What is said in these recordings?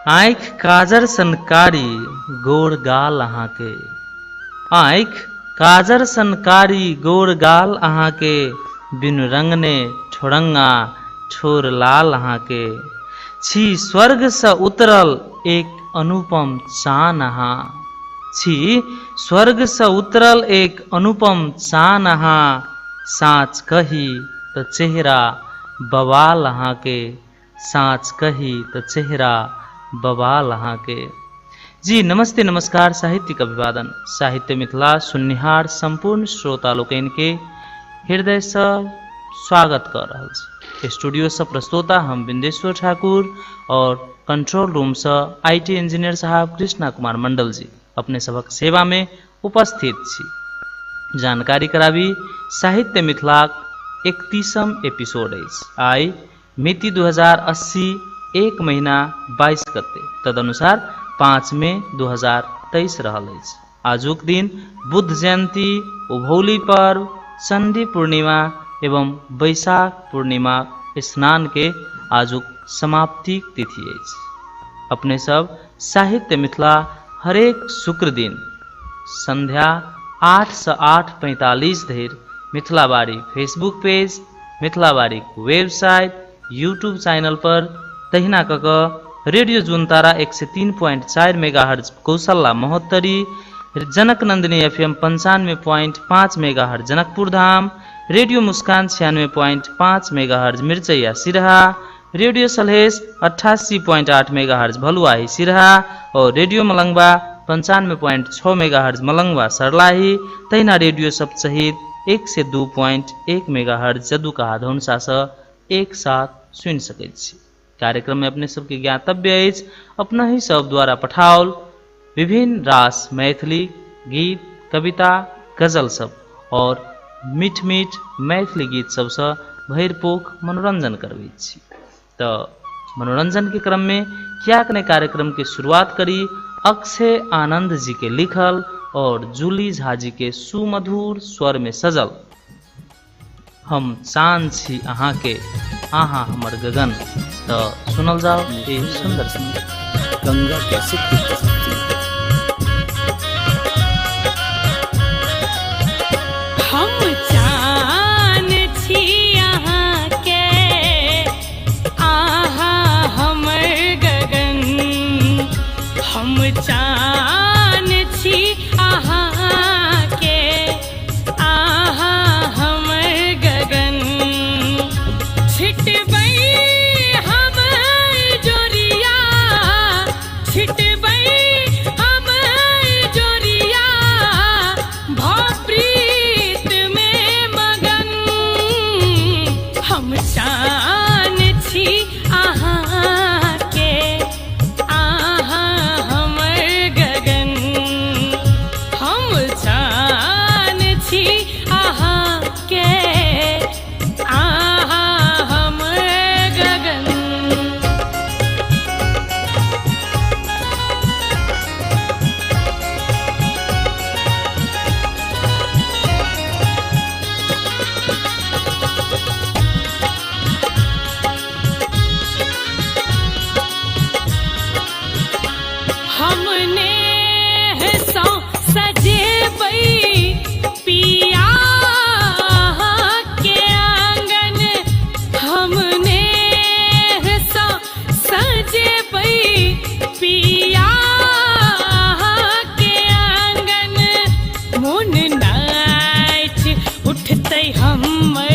आँखि काजर सन कारी गोर गाल अहाँके, आँखि काजर सन कारी गोर गाल अहाँके, बिनु रंगने ठोरंगा ठोर लाल अहाँके। छी स्वर्गसँ उतरल एक अनुपम चान अहाँ, छी स्वर्गसँ उतरल एक अनुपम चान अहाँ, साँच कही तऽ चेहरा बवाल अहाँके, साँच कही तऽ चेहरा बवाल अहाँके। जी नमस्ते नमस्कार, साहित्यिक अभिवादन। साहित्य मिथिला सुननिहार सम्पूर्ण श्रोता लोकनिके हृदयसँ स्वागत कऽ रहल छी। स्टूडियोसँ प्रस्तोता हम बिंदेश्वर ठाकुर और कंट्रोल रूमसँ IT engineer साहब कृष्णा कुमार मंडल जी अपने सभक सेवामे उपस्थित छी। जानकारी कराबी, साहित्य मिथिलाक 31म एपिसोड अछि। आइ मिति 2080 एक महीना 22 गते, तदनुसार 5 मई 2023 रहल अछि। आजुक दिन बुद्ध जयन्ती, उभौली पर्व, चण्डी पूर्णिमा एवं वैशाख पूर्णिमा स्नान के आजुक समाप्ति तिथि अछि। अपने सब साहित्य मिथिला हरेक शुक्र दिन संध्या 8 से 8:45 धरि मिथिलाबारी फेसबुक पेज, मिथिलाबारीक वेबसाइट, यूट्यूब चैनल पर तहिना कऽ कऽ radio Juntara 103.4 megahertz Kaushalya Mahottari, Janak Nandini FM 95.5 megahertz Janakpur Dham, radio Muskan 96.5 megahertz Mirchaiya Siraha, radio Salhesh 88.8 megahertz Bhaluahi Siraha और रेडियो मलंगवा 95.6 मेगाहर्ज मलंगवा सर्लाही, तहिना रेडियो सब सहित 102.1 मेगाहर्ज जदुकहा धनुषासँ एक साथ सुनि सकैत छी। कार्यक्रम में अपने सबके ज्ञातव्य अछि अपना ही सब द्वारा पठाओल विभिन्न रास मैथिली गीत, कविता, गजल सब और मीठ मीठ मैथिली गीत सबसँ भरि पोख मनोरंजन करबैत छी। तऽ मनोरंजन के क्रम में कियाक नहि कार्यक्रम के शुरुआत करी अक्षय आनंद जी के लिखल और जूली झा जी के सुमधुर स्वर में सजल हम चान छी अहाँके अहाँ हमर गगन। तऽ सुनल जाओ ई सुंदर संगीत। गंगा कैसे ठीक हो सकती है? हम चान छी अहाँके अहाँ हमर गगन, हम चान छी अहाँके अहाँ हमर गगन, छिटबै हम जोरिया, छिटबै हम जोरिया, भऽ प्रीत में मगन, हम चान छी अहाँके अहाँ हमर गगन, हम चान छी अहाँके अहाँ हमर गगन। हमने सौ सजेबै पिया के आंगन, हमने सौ सजेबै पिया के आंगन, मोन नाच उठतै हमर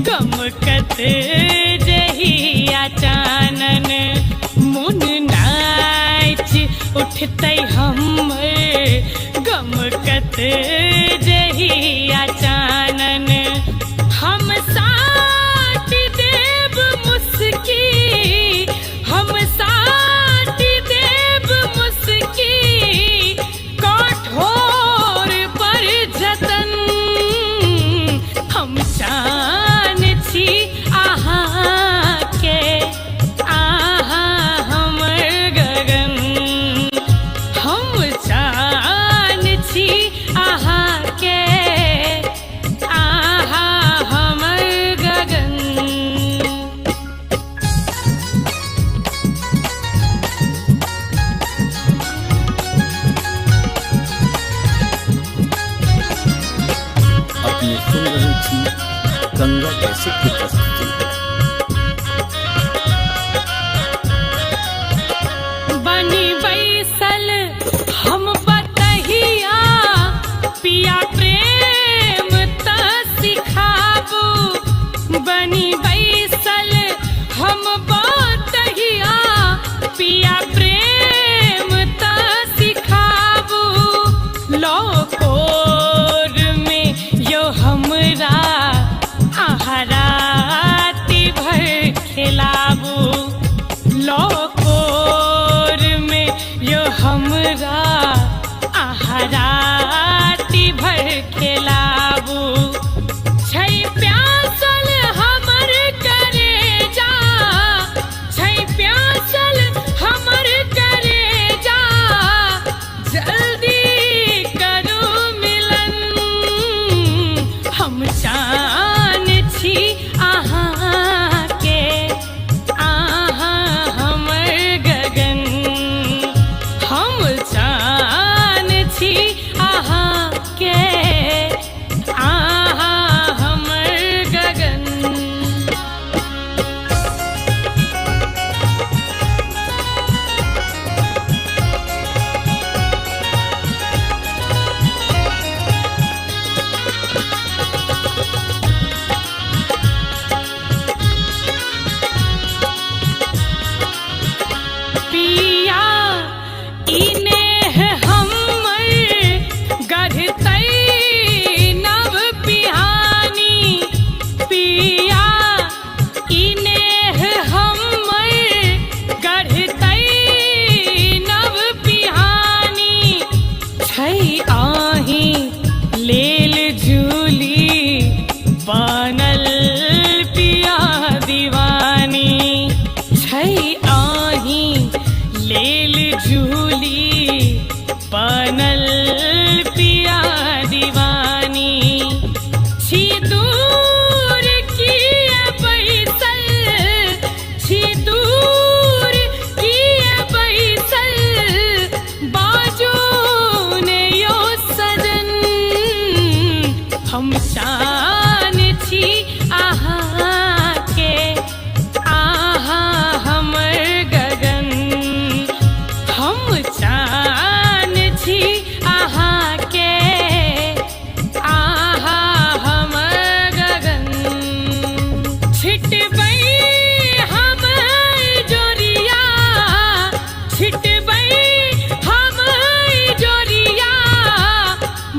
गमकत जहिया चानन, मोन नाच उठतै हमर गमकत जहिया चानन, हम साट देब मुस्की, हम साट देब मुस्की, कठोर पर जतन, हम चान छी अहाँके अहाँ हमर गगन, हम चान छी अहाँके अहाँ हमर गगन। छी अहाँके, अहाँ हमर गगन। पिया इनेह हमर गढ़तै नव पिहानी, पिया इनेह हमर गढ़तै नव पिहानी, छै आही लेल झूली बनल पिया दीवानी, छै आही लेल झूली बनल पिया दीवानी। छी दूर किया बैसल, छी दूर किया बैसल, बाजू ने यो सजन, हम शान छी अहाँके, अहाँ हमर गगन, हम चान छी अहाँके, अहाँ हमर गगन। छिटबै हम जोरिया, छिटबै हम जोरिया,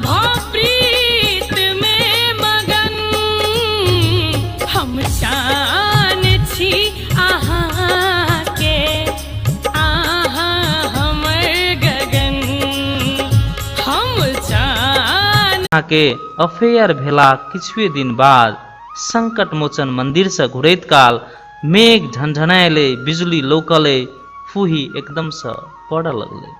भऽ प्रीत में मगन, हम शान छी अहाँके, अहाँ हमर गगन, हम चान। अहाँके अफेयर भेला किछुए दिन बाद संकट मोचन मंदिर से घुरैत काल मेघ झनझनायले, बिजली लौकले, फूही एकदम से पड़ऽ लगलै।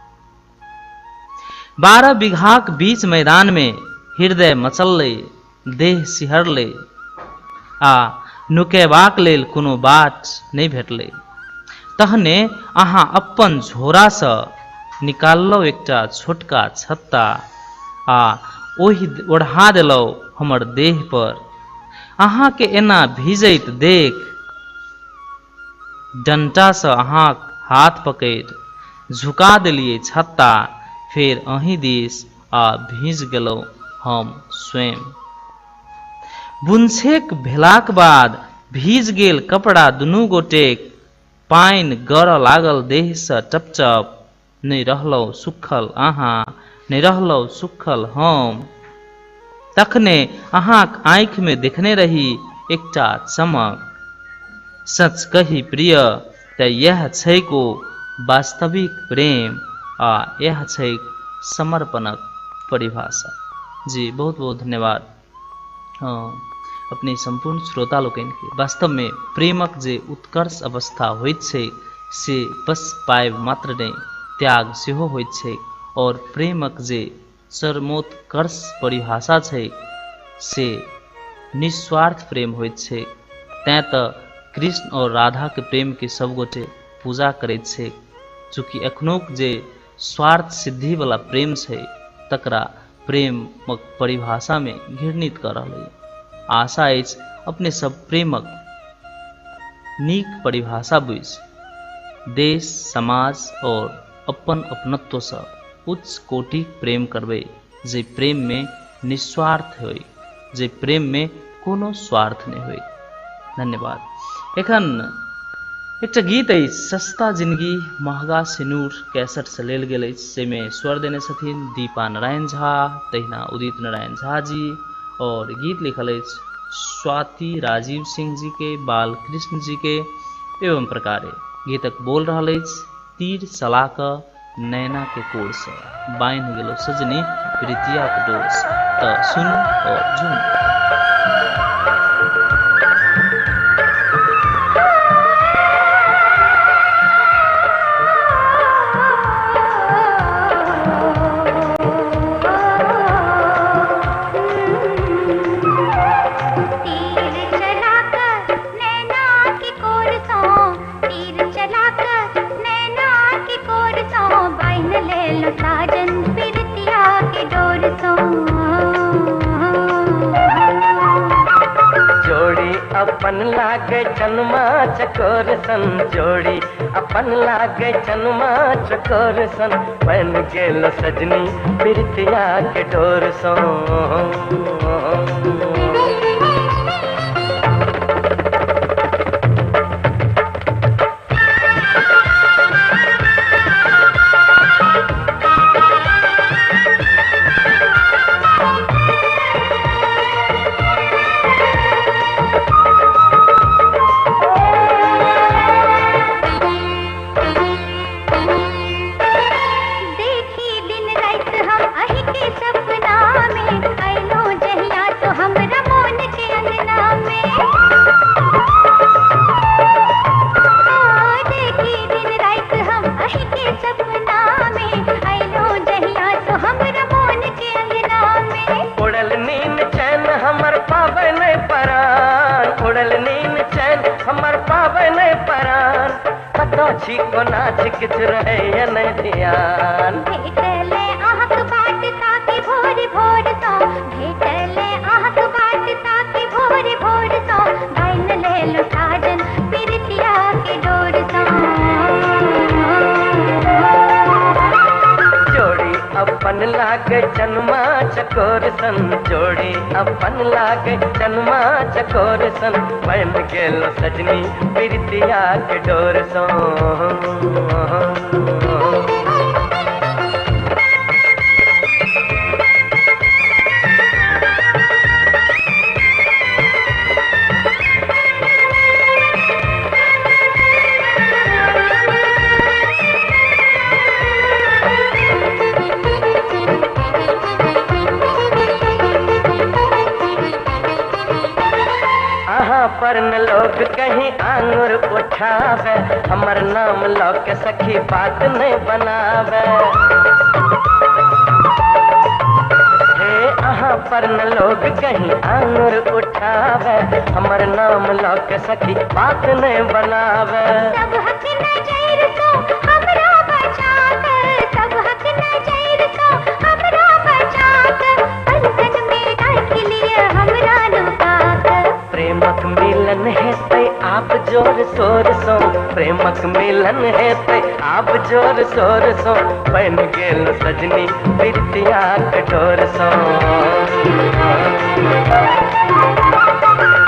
12 बीघाक बीच मैदान में हृदय मचललै, देह सिहरलै आ नुकेबाक लेल कोनो बाट नहि भेटलै। तहने अहाँ अपन झोरासँ निकाललहुँ एकटा छोटका छत्ता आ ओहि ओढ़ा देलहुँ हमर देह पर। अहाँके एना भीजैत देख डंटासँ अहाँक हाथ पकड़ि झुका देलियै छत्ता फेर अहीं दिस आ भीज गेलहुँ हम स्वयं। बुनछेक भेलाक बाद भीज गेल कपड़ा दुनू गोटेक, पानि गरऽ लागल देहसँ टपटप, नहि रहलहुँ सुखल अहाँ, नहि रहलहुँ सुखल हम। तखने अहाँक आँखिमे देखने रही एकटा चमक। सच कही प्रिय तऽ इएह छैक ओ वास्तविक प्रेम आ इएह छैक समर्पणक परिभाषा। जी बहुत बहुत धन्यवाद अपने सम्पूर्ण श्रोता लोकनिके। वास्तवमे प्रेमक जे उत्कर्ष अवस्था होइत छै से बस पायब मात्र नहि, त्याग सेहो होइत छै और प्रेमक जे चरमोत्कर्ष परिभाषा छै से निस्वार्थ प्रेम होइत छै। तैँ तऽ कृष्ण और राधाके प्रेमके सबगोटे पूजा करैत छै। चूँकि एखनोक जे स्वार्थ सिद्धिवला प्रेम छै तकरा प्रेमक परिभाषामे घृणित कऽ रहलैए। आशा अछि अपने सब प्रेमक नीक परिभाषा बुझि देश, समाज और अपन अपनत्वसँ उच्च कोटिक प्रेम करबै, जे प्रेममे निस्वार्थ होइ, जे प्रेममे कोनो स्वार्थ नहि होइ। धन्यवाद। एखन एकटा गीत अछि सस्ता जिंदगी महगा सिनूर कैसेट से लेल गेल अछि, जाहिमे स्वर देने छथिन दीपा नारायण झा, तहिना उदित नारायण झा जी और गीत लिखल अछि स्वाति राजीव सिंह जी के, बालकृष्ण जी के एवं प्रकारे गीतक बोल रहल अछि तीर चला कऽ नैना के कोर से बान्हि गेलो सजनी प्रीतिया के डोर से। तऽ सुनू और झूमू। तीर चला कर नैना की कोर सो, तीर चला कर नैना की कोर सो, बाइन ले लो साजन प्रीतिया अपन लागे चनमा चकोर सन जोड़ी, अपन लागे चनमा चकोर सन, बन गेल सजनी प्रीतिया के डोर सो। चनमा चकोर सन जोड़ी, अपन लागे चनमा चकोर सन, बन गेल सजनी प्रीतिया के डोर सो। पर न लोग कहीं आंगुर उठावे, हमर नाम लो के सखी बात नहीं बनावे। हे अहाँ पर न लोग कहीं आंगुर उठावे, हमर नाम लो के सखी बात नहीं बनावे। सब हक नजर सो हमरा बचा कर, सब हक नजर सो हमरा बचा कर, बंधन में राख लिया हमरा लुका कर। प्रेमक मिलन हेतै आप जोर शोर सो, प्रेमक मिलन हेतै आप जोर शोर सो, बन गेल सजनी प्रीतिया के डोर सो।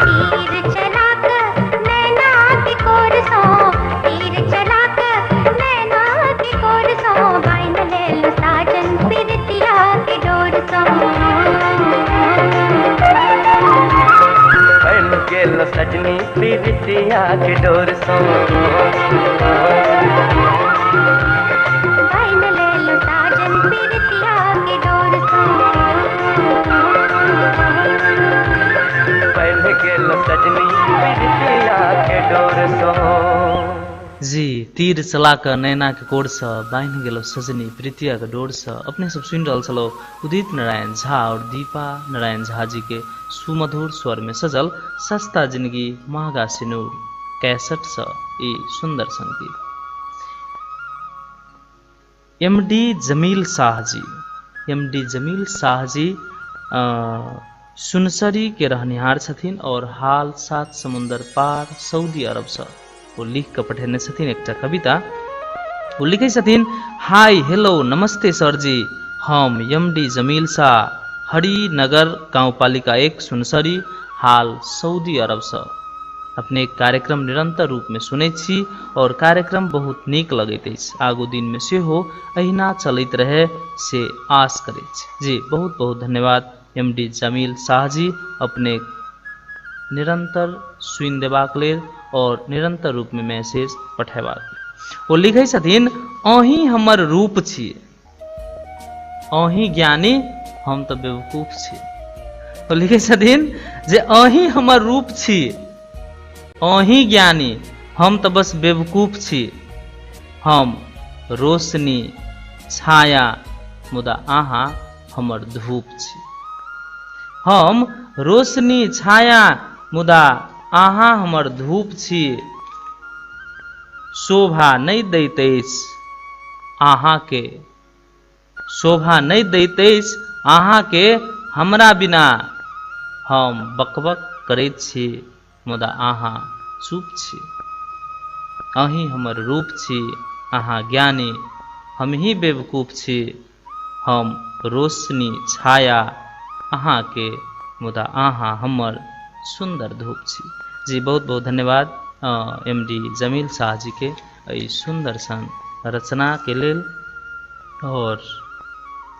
तीर चला कर नैना के कोर सो, तीर चला कर नैना के कोर सो, बाइन लेल साजन प्रीतिया के डोर सो। गेल सजनी प्रीतिया के डोर सो, बाइन लेल साजन प्रीतिया के डोर सो। बन गेल सजनी प्रीतिया के डोर सो। जी, तीर चला कऽ नैना के कोर सँ बान्हि गेलो सजनी प्रीतिया के डोर सँ। अपने सब सुनि रहल छलहुँ उदित नारायण झा और दीपा नारायण झा जी के सुमधुर स्वर में सजल सस्ता जिंदगी महंगा सिनूर कैसेट सँ ई सुंदर संगीत। एमडी जमील शाह जी, एमडी जमील शाह जी सुनसरी के रहनिहार छथिन और हाल सात समुन्दर पार सऊदी अरब सँ ओ लिख कऽ पठेने छथिन एकटा कविता। ओ लिखै छथिन, हाय हेलो नमस्ते सर जी, हम एमडी जमील शाह, हरिनगर गाउँपालिका 1 सुनसरी, हाल सऊदी अरब सँ। अपने कार्यक्रम निरंतर रूप में सुनै छी और कार्यक्रम बहुत नीक लगैत अछि। आगू दिन में सेहो एहिना चलैत रहे से आश करैत छी। जी, बहुत बहुत धन्यवाद एमडी जमील शाह जी, अपने निरंतर सुनि देबाक लेल और निरंतर रूप में मैसेज पठेबाक लेल। ओ लिखै छथिन, अहीं हमर रूप छी, अहीं ज्ञानी, हम तऽ बेवकूफ छी। ओ लिखै छथिन जे अहीं हमर रूप छी, अहीं ज्ञानी, हम तऽ बस बेवकूफ छी। हम रोशनी छाया, मुदा अहाँ हमर धूप छी। हम रोशनी छाया, मुदा अहाँ हमर धूप छी। शोभा नहि दैत अछि अहाँके, शोभा नहि दैत अछि अहाँके हमरा बिना। हम बकबक करैत छी, मुदा अहाँ चुप छी। अहीं हमर रूप छी, अहाँ ज्ञानी, हमही बेवकूफ छी। हम रोशनी छाया अहाँके, मुदा अहाँ हमर सुन्दर धूप छी। जी बहुत बहुत धन्यवाद एम डी जमील शाह जी के एहि सुन्दर सन रचनाके लेल। और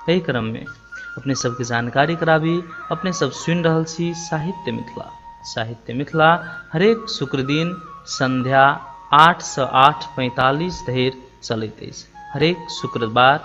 एहि क्रममे अपने सबके जानकारी कराबी, अपने सब सुनि रहल छी साहित्य मिथिला। साहित्य मिथिला हरेक शुक्र दिन संध्या 8 से 8:45 धरि चलैत अछि। हरेक शुक्रवार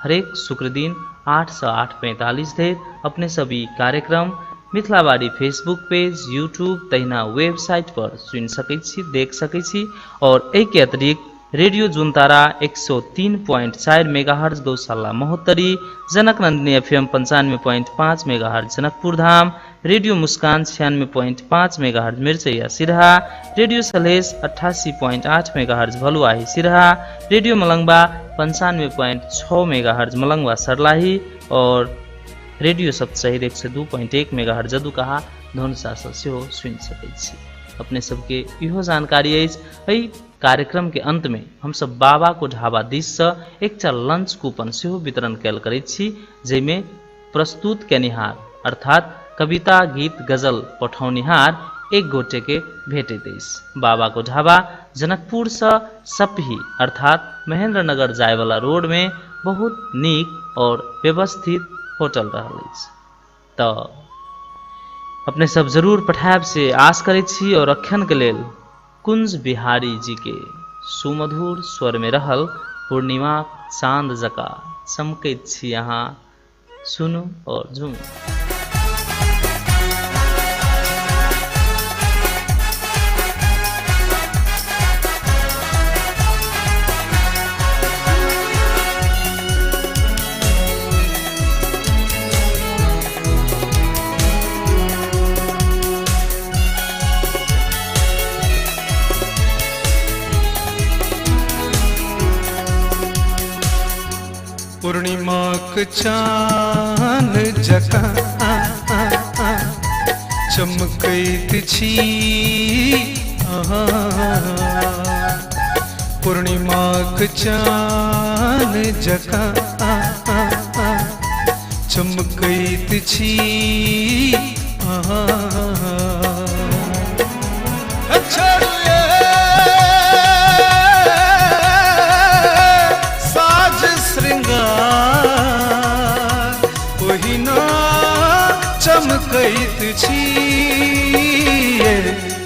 हरेक शुक्र दिन 8 से 8:45 धरि अपने सब ई कार्यक्रम मिथिलावाड़ी फेसबुक पेज, यूट्यूब तहिना वेबसाइट पर सुनि सकैत छी, देख सकैत छी। और एहिके अतिरिक्त रेडियो जुनतारा 103.4 मेगाहर्ज गौशाला Mahottari, Janak Nandini FM 95.5 megahertz Janakpur Dham, radio Muskan 96.5 megahertz Mirchaiya Siraha, radio Salhes 88.8 megahertz Bhaluwahi Siraha, radio Malangwa 95.6 megahertz Malangwa Sarlahi और रेडियो सप्तशहीद 102.1 मेगाहर्ज जदुकहा धनुषासँ सेहो सुनि सकैत छी। अपने सबके इहो जानकारी अछि। एहि कार्यक्रम के अंत में हमसब बाबा को ढाबा दिससँ एकटा लंच कूपन सेहो वितरण कयल करैत छी, जाहिमे प्रस्तुत केनिहार अर्थात कविता गीत गजल पठौनिहार एक गोटे के भेटैत अछि। बाबा को ढाबा जनकपुरसँ सपही अर्थात महेंद्रनगर जायवला रोड में बहुत नीक और व्यवस्थित होटल रहल अछि। तऽ अपने सब जरूर पठायब से आश करैत छी। और अखन के लेल कुंज बिहारी जी के सुमधुर स्वर में रहल पूर्णिमा चांद जका चमकैत छी अहाँ, सुनू और झूमू। पूर्णिमाक चान जकाँ चमकैत छी अहाँ, पूर्णिमाक चान जकाँ चमकैत छी अहाँ। साज श्रृंगार ओहिना चमकैत छी,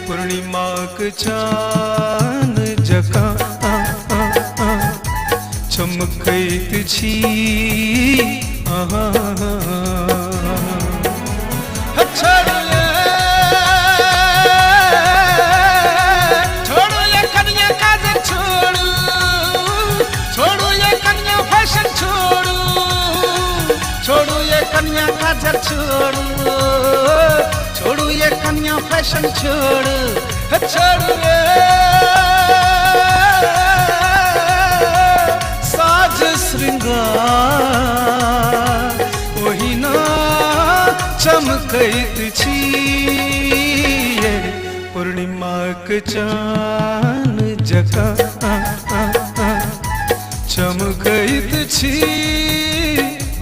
पूर्णिमाक चान जकाँ चमकैत छी अहाँ। छोड़ू ये कन्या काजर छोड़ू, छोड़ू ये कन्या फैशन छोड़ू, छोड़ू ये कन्या काजर छोड़ू, छोड़ू ये कन्या फैशन छोड़ू, छोड़ू ये साज श्रृंगार ओहिना चमकैत छी, पूर्णिमाक चान जकाँ चमकैत छी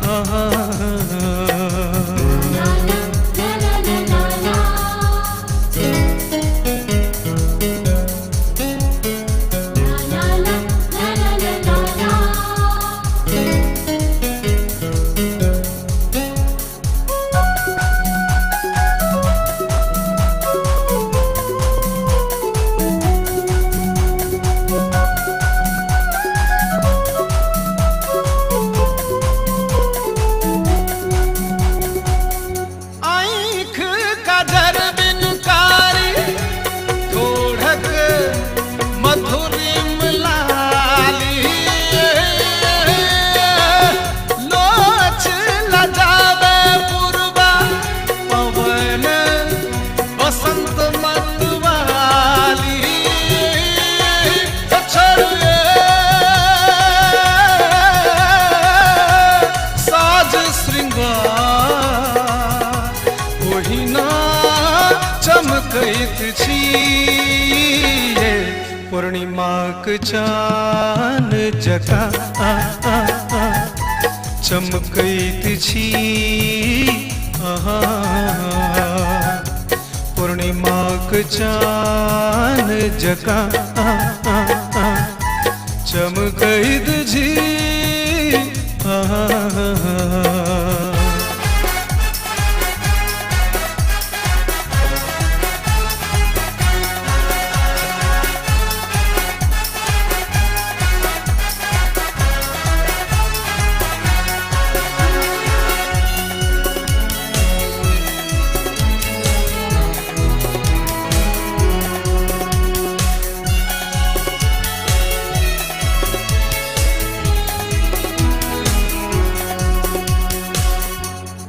अहाँ। चमकैत छी, ये पूर्णिमाक चान जकाँ चमकैत छी अहाँ। पूर्णिमाक चान जकाँ चमकैत छी अहाँ।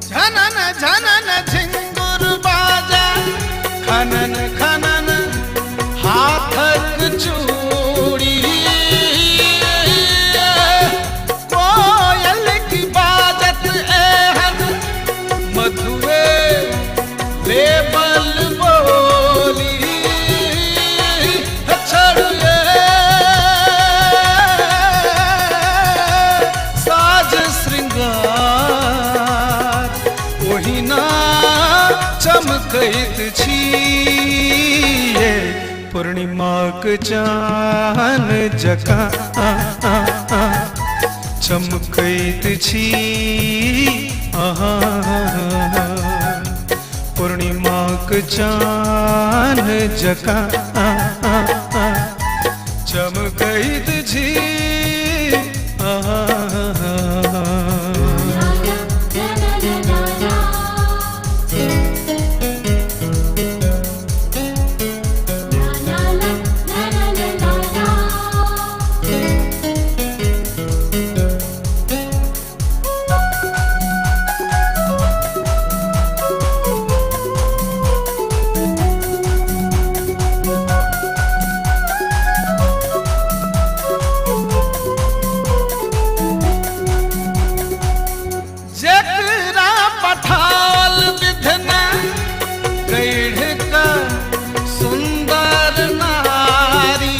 झनन झनन झिंगुर बाजा, खनन खनन हाथक चूड़ी, कोयल की बाजत एहन मधुए लेबल बोली। छड़िए साज श्रृंगार ओहिना चमकैत छी ये पूर्णिमाक चान जकाँ चमकैत छी अहाँ। पूर्णिमाक चान जकाँ चमकैत छी अहाँ। जेकरा पठाओल विधना गढ़ का सुंदर नारी,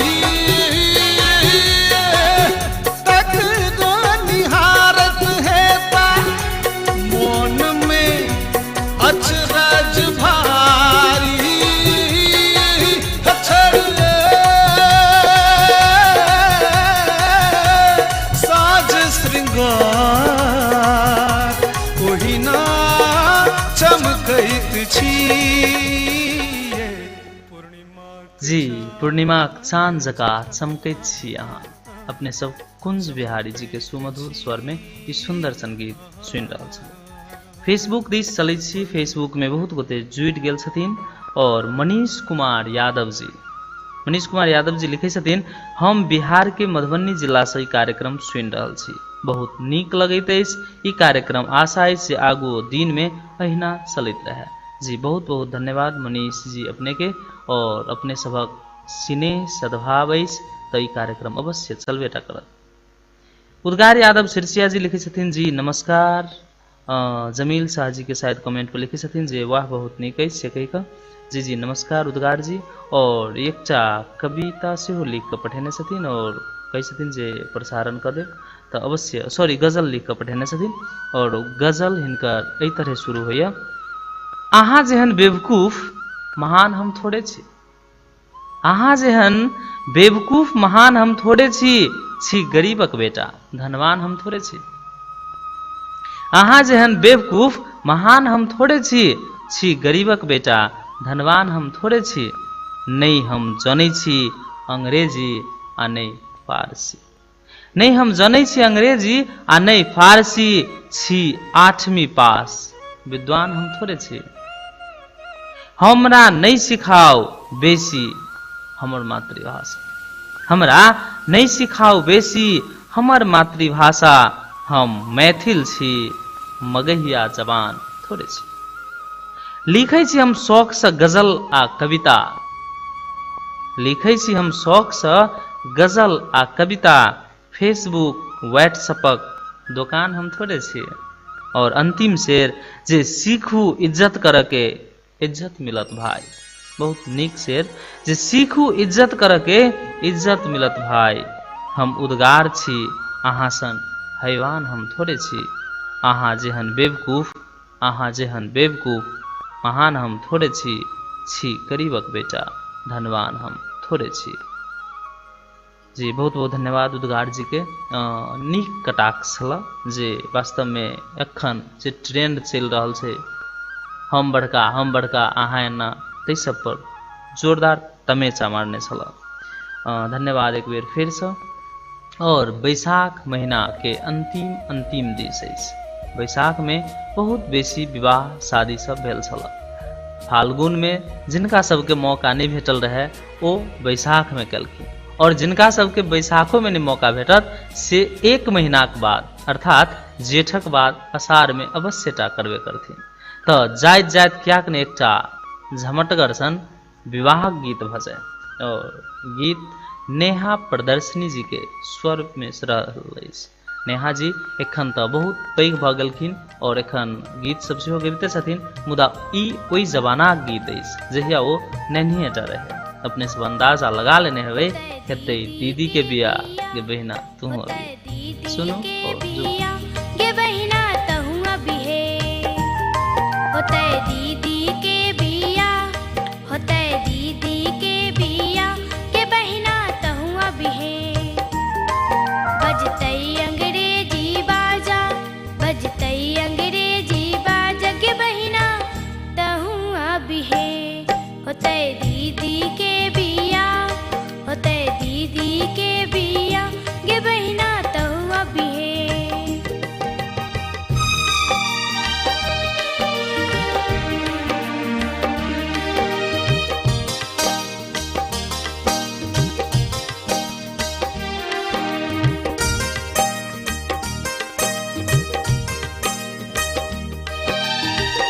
तकरो निहारत है ता मोन में अचरज भारी। छड़िए साज श्रृंगार ओहिना चमकैत छी ये पूर्णिमाक जी, पूर्णिमाक चाँद जकाँ चमकैत छी अहाँ। अपने सब कुंज बिहारी जी के सुमधुर स्वर में ई सुंदर संगीत सुनि रहल छलहुँ। फेसबुक दिस चलै छी। फेसबुक में बहुत गोटे जुड़ि गेल छथिन और मनीष कुमार यादव जी, मनीष कुमार यादव जी लिखै छथिन, हम बिहार के मधुबनी जिला से ई कार्यक्रम सुनि रहल छी, बहुत नीक लगैत अछि ई कार्यक्रम, आशा अछि जे आगू दिन में अहिना चलैत रहै। जी, बहुत बहुत धन्यवाद मनीष जी अपने के, और अपने सभक सिनेह सद्भाव अछि तऽ ई कार्यक्रम अवश्य चलबेटा करत। उद्गार यादव सिरसिया जी लिखै छथिन, जी नमस्कार। जमील शाह जी के शायद कमेंट पर लिखै छथिन जे वाह बहुत नीक अछि से कहि कऽ। जी जी नमस्कार उद्गार जी। और एकटा कविता सेहो लिख कऽ पठेने छथिन और कहै छथिन जे प्रसारण कऽ देब तऽ अवश्य, सॉरी गजल लिख कऽ पठेने छथिन और गजल हिनकर एहि तरहे शुरू होइए। अहाँ जेहन बेवकूफ महान हम थोड़े छी, अहाँ जेहन बेवकूफ महान हम थोड़े छी, छी गरीबक बेटा धनवान हम थोड़े छी। अहाँ जेहन बेवकूफ महान हम थोड़े छी, छी गरीबक बेटा धनवान हम थोड़े छी, नहि हम जनै छी अंग्रेजी आ नहि फारसी, नहि हम जनै छी अंग्रेजी आ नहि फारसी, छी 8वीं पास विद्वान हम थोड़े छी। हमरा नहि सिखाउ बेसी हमर मातृभाषा, हमरा नहि सिखाउ बेसी हमर मातृभाषा, हम मैथिल छी मगहिया जबान थोड़े छी। लिखै छी हम शौकसँ गजल आ कविता, लिखै छी हम शौकसँ गजल आ कविता, फेसबुक व्हाट्सएपक दोकान हम थोड़े छी। और अंतिम शेर जे सीखू इज्जत करके इज्जत मिलत भाई, बहुत नीक शेर जे सीखू इज्जत करऽ के इज्जत मिलत भाई, हम उद्गार छी अहाँ सन हैवान हम थोड़े छी, अहाँ जेहन बेवकूफ, अहाँ जेहन बेवकूफ महान हम थोड़े छी, छी गरीबक बेटा धनवान हम थोड़े छी। जी बहुत बहुत धन्यवाद उद्गार जी के। नीक कटाक्ष छल जे वास्तवमे एखन जे ट्रेंड चलि रहल छै, हम बड़का हम बड़का अहाँ एना, ताहि सब पर जोरदार तमेचा मारने छल। धन्यवाद एक बेर फेरसँ। और बैसाख महीनाके अंतिम अंतिम दिस अछि। बैसाखमे बहुत बेसी विवाह शादी सब भेल छल। फाल्गुनमे जिनका सबके मौका नहि भेटल रहै ओ बैसाखमे केलखिन, और जिनका सबके बैसाखोमे नहि मौका भेटत से एक महीनाके बाद अर्थात जेठक बाद अषाढ़मे अवश्य टा करबे करथिन। तऽ जाइत जाइत कियाक नहि एकटा झमटगर सन विवाहक गीत भऽ जाय। और गीत नेहा प्रदर्शनी जी के स्वर में रहल अछि। नेहा जी एखन तऽ बहुत पैघ भऽ गेलखिन और एखन गीत सब सेहो गबिते छथिन, मुदा ई ओहि जमानाक गीत अछि जहिया ओ नन्हिएटा रहै। अपने सब अंदाजा लगा लेने हेबै हेतै दीदी के बियाह गे बहिना तू अभी। सुनू और जो गे बहिना तहु अभी होतै दीदी के बियाह, होतै दीदी के बियाह गे बहिना तहु अभी। बजतै अंग्रेजी बाजा, बजतै अंग्रेजी बाजा गे बहिना तहु अभी होतै दीदी के बियाह, होतै दीदी के बियाह गे बहिना तहु अभी।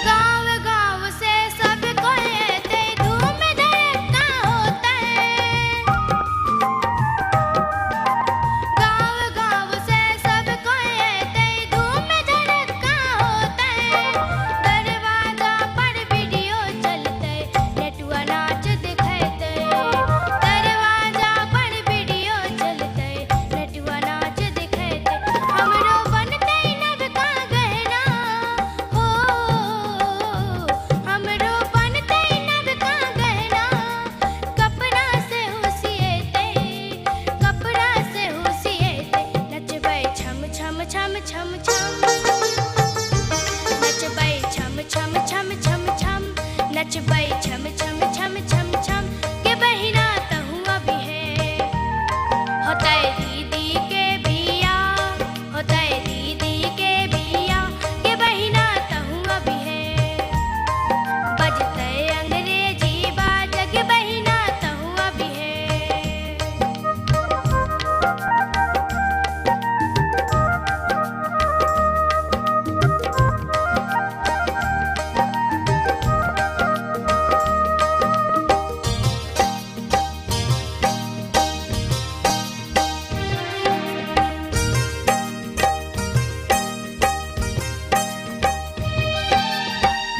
गाँव गाँव से सब कोई एतै धूम धड़क्का होतै, गाँव गाँव से सब कोई एतै धूम धड़क्का होतै, दरवाजा पर वीडियो चलतै नेटुआ नाच दिखेतै, दरवाजा पर वीडियो चलतै नेटुआ नाच दिखेतै, हमरो बनतै नवका गहना हो, हमरो बनतै नवका गहना, कपड़ा से हुसिएतै, कपड़ा से हुसिएतै, नचबै छम छम छम छम छम, नचबै छम छम छम छम छम, नचबै छम छम छम छम छम के बहिना तहु अभी है होतै दीदी के बियाह, होतै दीदी के बियाह के बहिना तहु अभी है, बजतै अंग्रेजी बाजा गे बहिना तहु अभी है।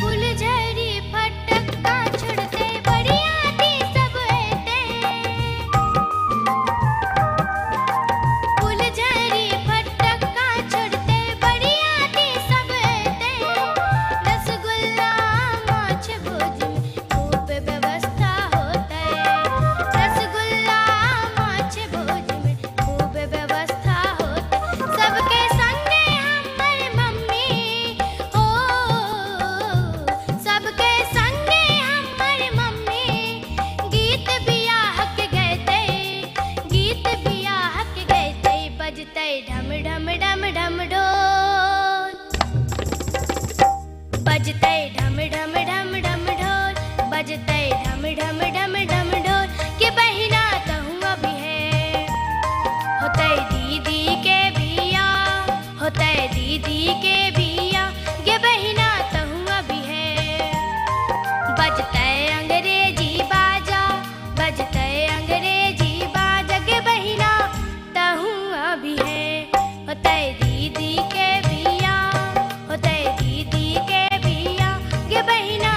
फुलझड़ी फटक्का छोड़ते बरियाती सब एतै, फुलझड़ी फटक्का छोड़ते बरियाती सब एतै, रसगुल्ला माछ भोज में खूब व्यवस्था होतै, रसगुल्ला माछ भोज में खूब व्यवस्था होतै, सबके संगे हमर मम्मी हो, सबके संगे हमर मम्मी गीत बियाह के गैतै, गीत बियाह के गैतै, बजतै ढम ढम ढम ढम ढोल, बजतै ढम ढम ढम ढम ढोल, बजतै ढम ढम ढम ढम ढोल के बहिना तहु अभी है होतै दीदी के बियाह, होतै दीदी के बियाह गे बहिना तहु अभी है, बजतै अंग्रेजी बाजा, बजतै अंग्रेजी बाजा गे बहिना तहु अभी है होतै दीदी के बियाह, होतै दीदी के बियाह गे बहिना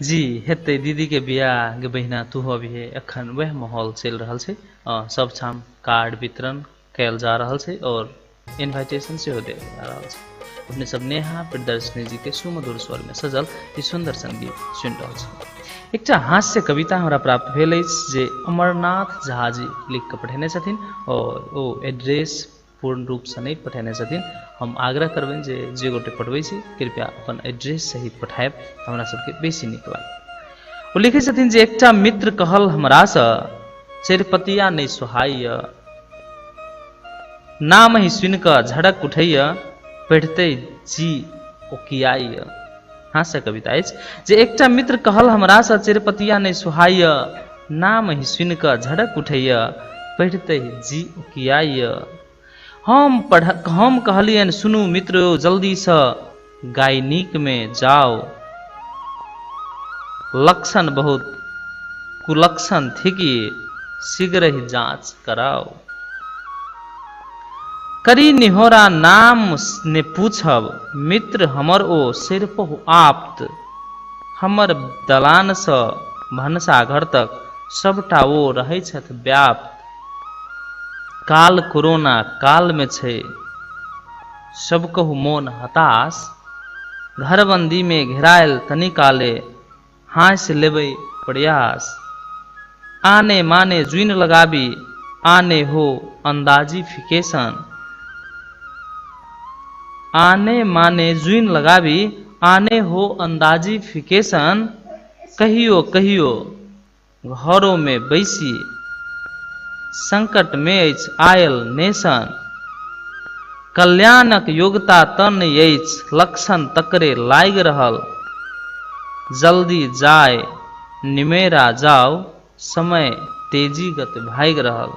जी हेतै दीदी के बियाह गे बहिना तू अभी एखन वएह माहौल चलि रहल छै। सब ठाम कार्ड वितरण कयल जा रहल छै और इन्विटेशन सेहो देल जा रहल छै। अपने सब नेहा प्रियदर्शनी जी के सुमधुर स्वर में सजल ई सुंदर संगीत सुनि रहल छी। एकटा हास्य कविता हमरा प्राप्त भेल अछि जे अमरनाथ झा जी लिख कऽ पठेने छथिन और ओ एड्रेस पूर्ण रूपसँ नहि पठेने छथिन। हम आग्रह करबनि जे जे गोटे पठबै छी कृपया अपन एड्रेस सहित पठायब, हमरा सबके बेसी नीक लागत। ओ लिखै छथिन जे एकटा मित्र कहल हमरासँ चेरपतिया नहि सोहाइय, नाम ही सुनि कऽ झड़क उठैय, पढ़िते जी ओकियाइय। हास्य कविता अछि जे एकटा मित्र कहल हमरासँ चेरपतिया नहि सोहाइय, नाम ही सुनि कऽ झड़क उठैय, पढ़िते जी ओकियाइय। हम कहलियनि सुनू मित्र जल्दीसँ गायनिकमे जाउ, लक्षण बहुत कुलक्षण थिकी, शीघ्र ही जाँच कराउ। करी निहोरा नाम ने पूछब, मित्र हमर ओ सिरपहु आप्त, हमर दलानसँ भनसाघर तक सबटा ओ रहै छथि व्याप्त। काल कोरोना कालमे छै सब कहू मोन हताश, घरबंदीमे घेरायल तनी काले हाँसि लेबै प्रयास। आने माने जुनि लगाबी आने हो अंदाजी फिकेशन, आने माने जुनि लगाबी आने हो अंदाजी फिकेशन, कहियो कहियो घरोमे बैसी संकटमे अछि आयल नेशन। कल्याणक योग्यता तऽ नहि अछि लक्षण तकरे लागि रहल, जल्दी जाय निमेरा जाउ समय तेजी गत भागि रहल।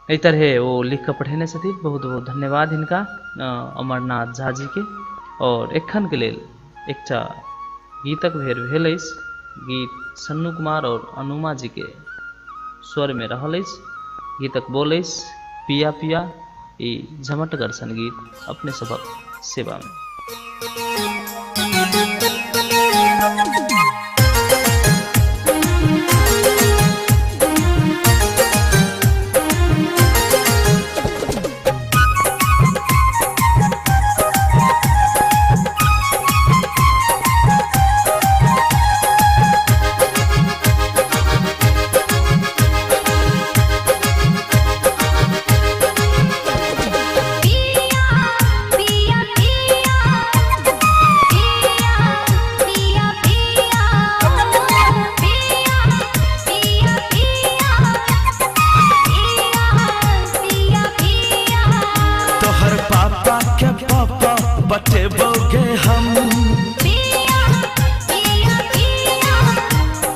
एहि तरहे ओ लिख कऽ पठेने छथिन। बहुत बहुत धन्यवाद हिनका अमरनाथ झा जी के। और एखन के लेल एकटा गीतक भेर भेल अछि। गीत सन्नू कुमार और अनुमा जी के स्वर में रहल अछि। गीतक बोल अछि पिया पिया। ई झमटगर सन गीत अपने सभक सेवा में। पिया पिया पिया पिया पिया पिया पिया पिया पिया पिया पिया। तोहर पापा के पापा बटेबोगे हम, पिया पिया पिया।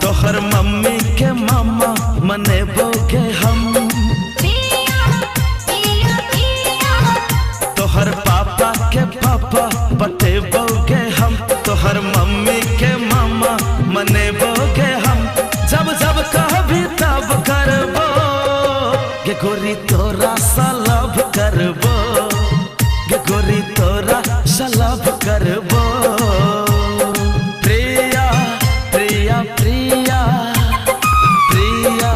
तोहर मम्मी के मामा मनेबोगे हम, पिया पिया पिया। तोहर पापा के पापा बटेबोगे हम, तोहर मम्मी के मामा मनेबोगे हम। जब जब कहबी तब करबो गे गोरी तोरा सलब करबो, गे गोरी तोरा सलब करबो। प्रिया प्रिया प्रिया प्रिया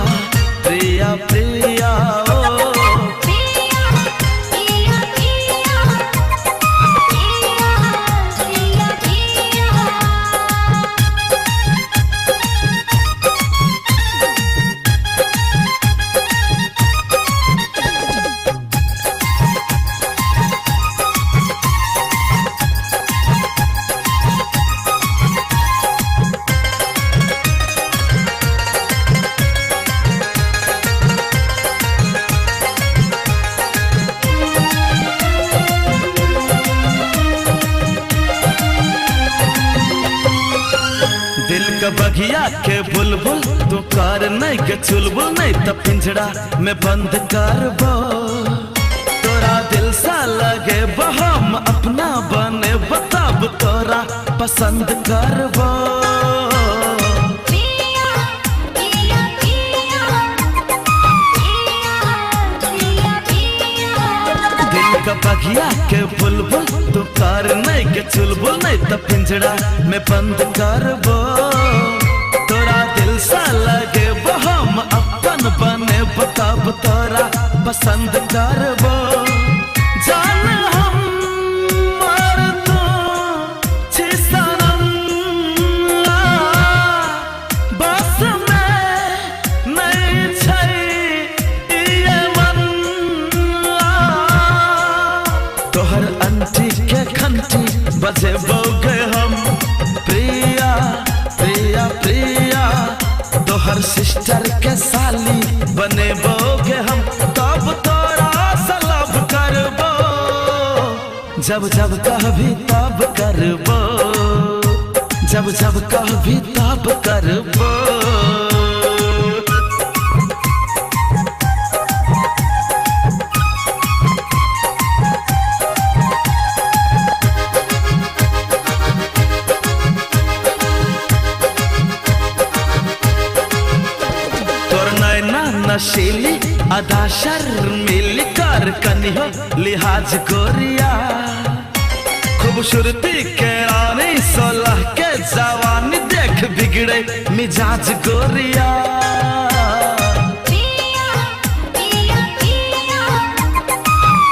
प्रिया प्रिया ओ। पिया पिया पिया पिया पिया पिया। दिल के बगिया के बुलबुल तू कर नहीं के चुलबुल, नहीं त पिंजरा में बंद करबो। तोरा दिल सा लगे हम अपना बने तब तोरा पसंद करबो। पिया पिया पिया पिया पिया पिया। दिल के बगिया के बुलबुल तू कर नहीं के चुलबुल, नहीं नहीं त पिंजड़ा में बंद करबो। तोरा दिल सा लगे हम अपन बने तब तोरा पसंद करबो। जान हम मर तो छी सनम, बस में नहीं छै ये मन। तोहर अंटी के घंटी बजेबो गे हम प्रिया प्रिया प्रिया। तोहर सिस्टर के साली बनेबो गे हम, तब तोरा सलब करबो। जब जब कहबी तब करबो, जब जब कहबी तब करबो। तोर नैना नशीली अदा शर्मिली कर कनिहो लिहाज गोरिया। खूबसूरती के रानी 16 के जवानी देख बिगड़े मिजाज गोरिया। पिया पिया पिया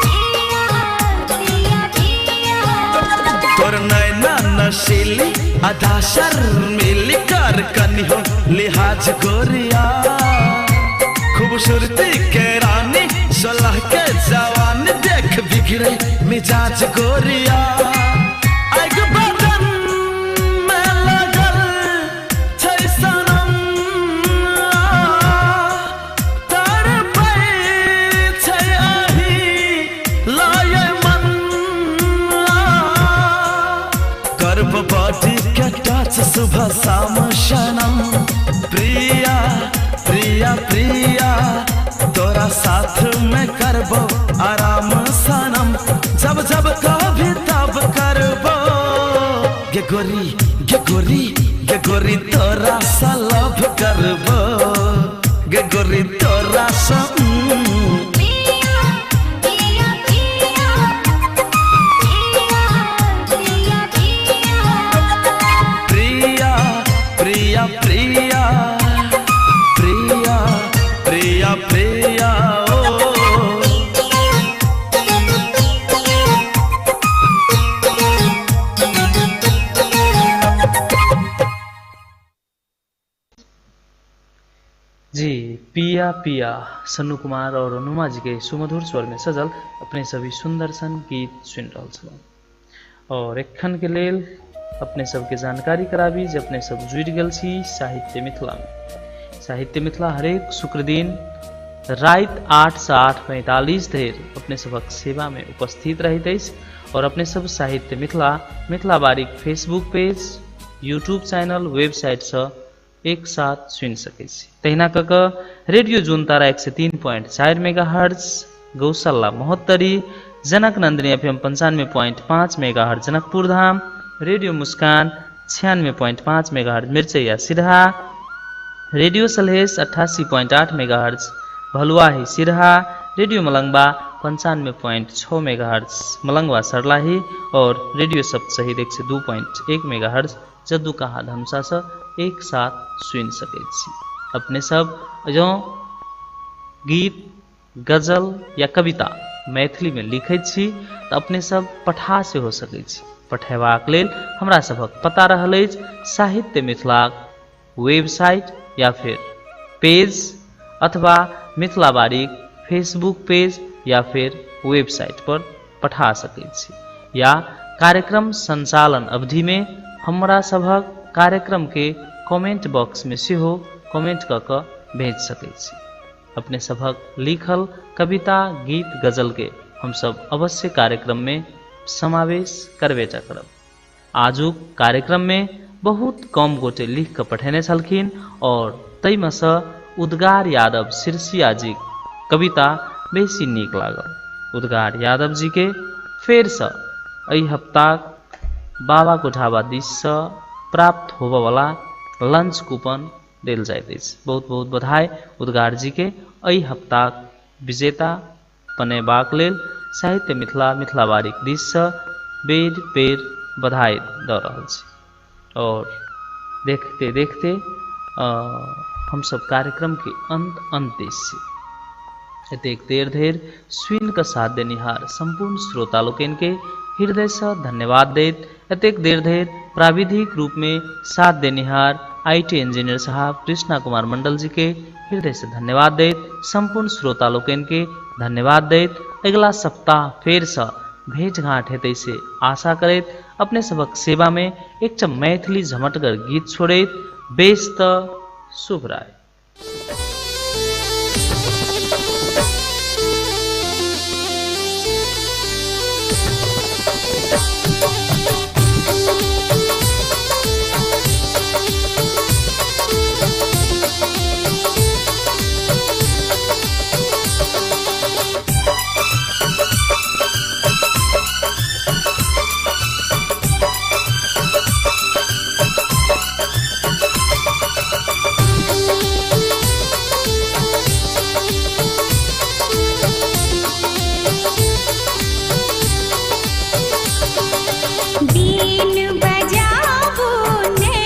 पिया पिया पिया। तोर नैना नशीली अदा शर्मिली कर कनिहो लिहाज गोरिया। खूबसूरती के रानी 16 के जवान देख बिगड़े मिजाज गोरिया। आग बदन में लगल छै सनम, तड़पै छै अही लाय मन। करब बॉडी के टच सुबह शाम सनम प्रिया प्रिया प्रिया। तोरा साथ में करबो आराम सनम, जब जब कभी तब करबो। गे गोरी गे गोरी गे गोरी तोरा सा लव करबो, गे गोरी तोरा सा। पिया पिया पिया पिया पिया प्रिया प्रिया प्रिया प्रिया प्रिया प्रिया। ओ जी, पिया पिया सन्नू कुमार और अनुमा जी के सुमधुर स्वर में सजल अपने सभी सुंदर सन गीत सुनि रहल छलहुँ। और एखन के लेल अपने सबके जानकारी कराबी जे अपने सब जुड़ि गेल छी साहित्य मिथिला में। साहित्य मिथिला हरेक शुक्र दिन राति 8 से 8:45 धरि अपने सबक सेवा में उपस्थित रहैत अछि। और अपने सब साहित्य मिथिला मिथिला बारीक Facebook page, YouTube channel, website से एक साथ सुनि सकै छी। तहिना कऽ कऽ रेडियो जुन तारा 103.4 मेगा हर्ज गौशाला Mahottari, Janak Nandini FM 95.5 mega hertz Janakpur Dham, radio Muskan 96.5 mega hertz Mirchaiya Siraha, radio Salhes 88.8 mega hertz Bhaluwahi Siraha, radio Malangwa 95.6 mega hertz Malangwa Sarlahi और रेडियो सप्तशहीद 102.1 मेगा हर्ज जद्दूकहा धमसा से एक साथ सुनि सकै छी। अपने सब जँ गीत, गजल या कविता मैथिली में लिखैत छी तऽ अपने सब पठा सेहो सकै छी। पठेबाक लेल हमरा सभक पता रहल अछि साहित्य मिथिलाक वेबसाइट या फिर पेज अथवा मिथिला बारीक फेसबुक पेज या फिर वेबसाइट पर पठा सकै छी। या कार्यक्रम संचालन अवधि में हमरा सभक कार्यक्रम के कमेंट बॉक्स में सेहो कमेंट कऽ कऽ भेज सकै छी। अपने सभक लिखल कविता, गीत, गजल के हमसब अवश्य कार्यक्रम में समावेश करबे टा करब। आजुक कार्यक्रम में बहुत कम गोटे लिख कऽ पठेने छलखिन और ताहिमे सँ उद्गार यादव सिरसिया जी कविता बेसी नीक लागल। उद्गार यादव जी के फेरसँ एहि हफ्ताक बाबा कोठाबा दिससँ प्राप्त होबयवला लंच कूपन देल जाइत अछि। बहुत बहुत बधाई उद्गार जी के एहि हफ्ताक विजेता बनेबाक लेल साहित्य मिथिला मिथिला बारीक दिससँ बेर बेर बधाई दऽ रहल छी। और देखते देखते हमसब कार्यक्रमके अंत अंत दिस छी। एतेक देर धरि सुनि कऽ साथ देनिहार सम्पूर्ण श्रोता लोकनिके हृदयसँ धन्यवाद दैत, एतेक देर धरि प्राविधिक रूपमे साथ देनिहार IT engineer साहब कृष्णा कुमार मंडल जी के हृदयसँ धन्यवाद दैत, सम्पूर्ण श्रोता लोकनिके धन्यवाद दैत, अगिला सप्ताह फेरसँ भेंट घाँट हेतै से आशा करैत, अपने सबक सेवामे एकटा मैथिली झमटगर गीत छोड़ैत बेस तऽ शुभ राय। बीन बजाबू ने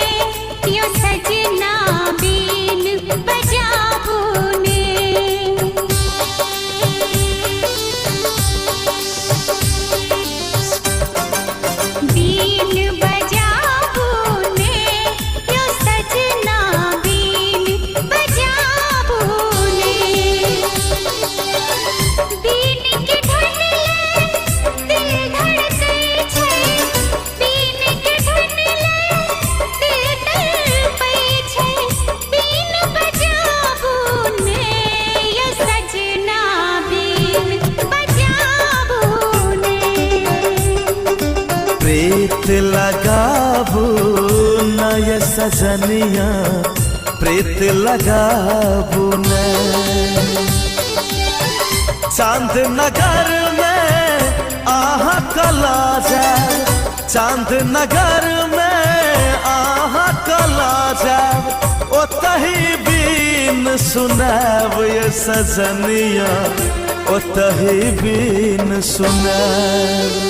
यो सजना, बीन बजाबू ने। बीन बजाबू ने यो सजना, बीन बजाबू ने। बीन के धुन ले दिल धड़कै छै, बीन के धुन ले दिल तड़पै छै। बीन बजाबू ने यो सजना, बीन बजाबू ने। प्रीत लगाबू न ये सजनिया, प्रीत लगाबू न। चांद नगर में आहा कला जाए, चांद नगर में आहा कला जाए, ओतही बीन सुनाब ये सजनिया, ओतही बीन सुनाब।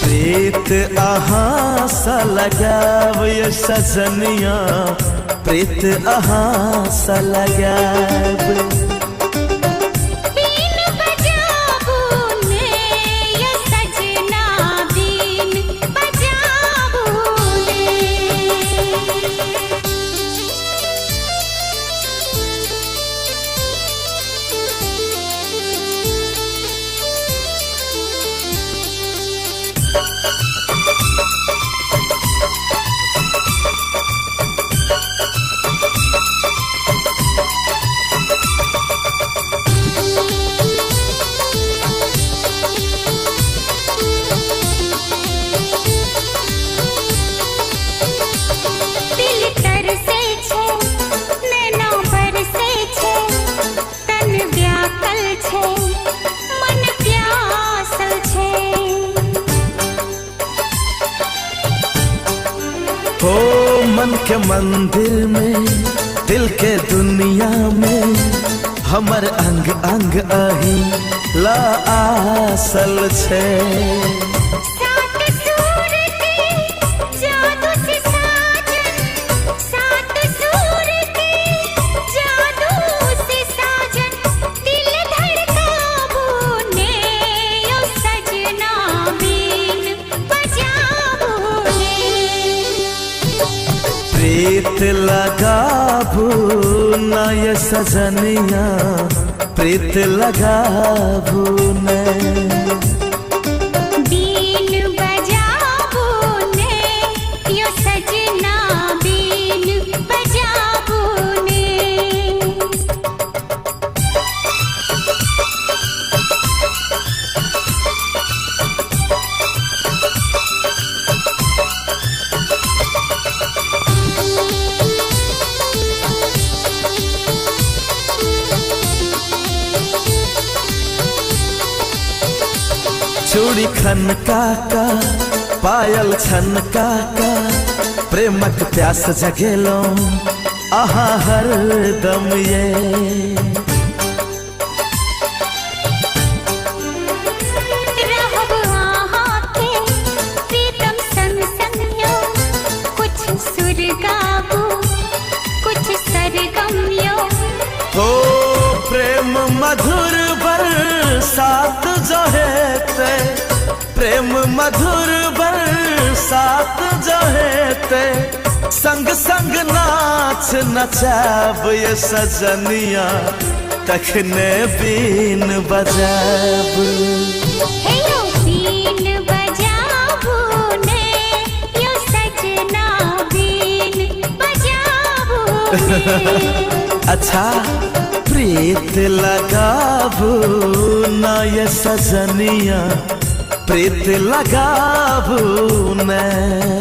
प्रीत अहाँ सा लगाब ये सजनिया, प्रीत अहाँ सा लगाब। बीन बजाबू ने यो सजना, बीन बजाबू ने। दिल तरसै छै, नैना बरसै छै, तन व्याकुल छै, मन प्यासल छै। हो मन के मंदिर में, दिल के दुनिया में, हमर अंग अंग अही ला आसल छे। सात सूर के जादू से साजन, सात सूर के जादू से साजन, दिल धड़काबू ने यो सजना, बीन बजाबू ने। प्रीत लगाबू न ये सजनिया, प्रीत लगाबू न। बीन बजाबू ने यो सजना, बीन बजाबू ने। चूड़ी खनका का, पायल छनका का, प्रेमक प्यास जगेलो आहा हरदम ये। रहब अहाँ के प्रीतम बरसात जो हेतै, संग संग नाच नचाब ये सजनिया, तखने बीन बजाब। हे यो बीन बजाबू ने, यो सजना बीन बजाबू ने। अच्छा, प्रीत लगाबू ना ये सजनिया, प्रीत लगाबू ने।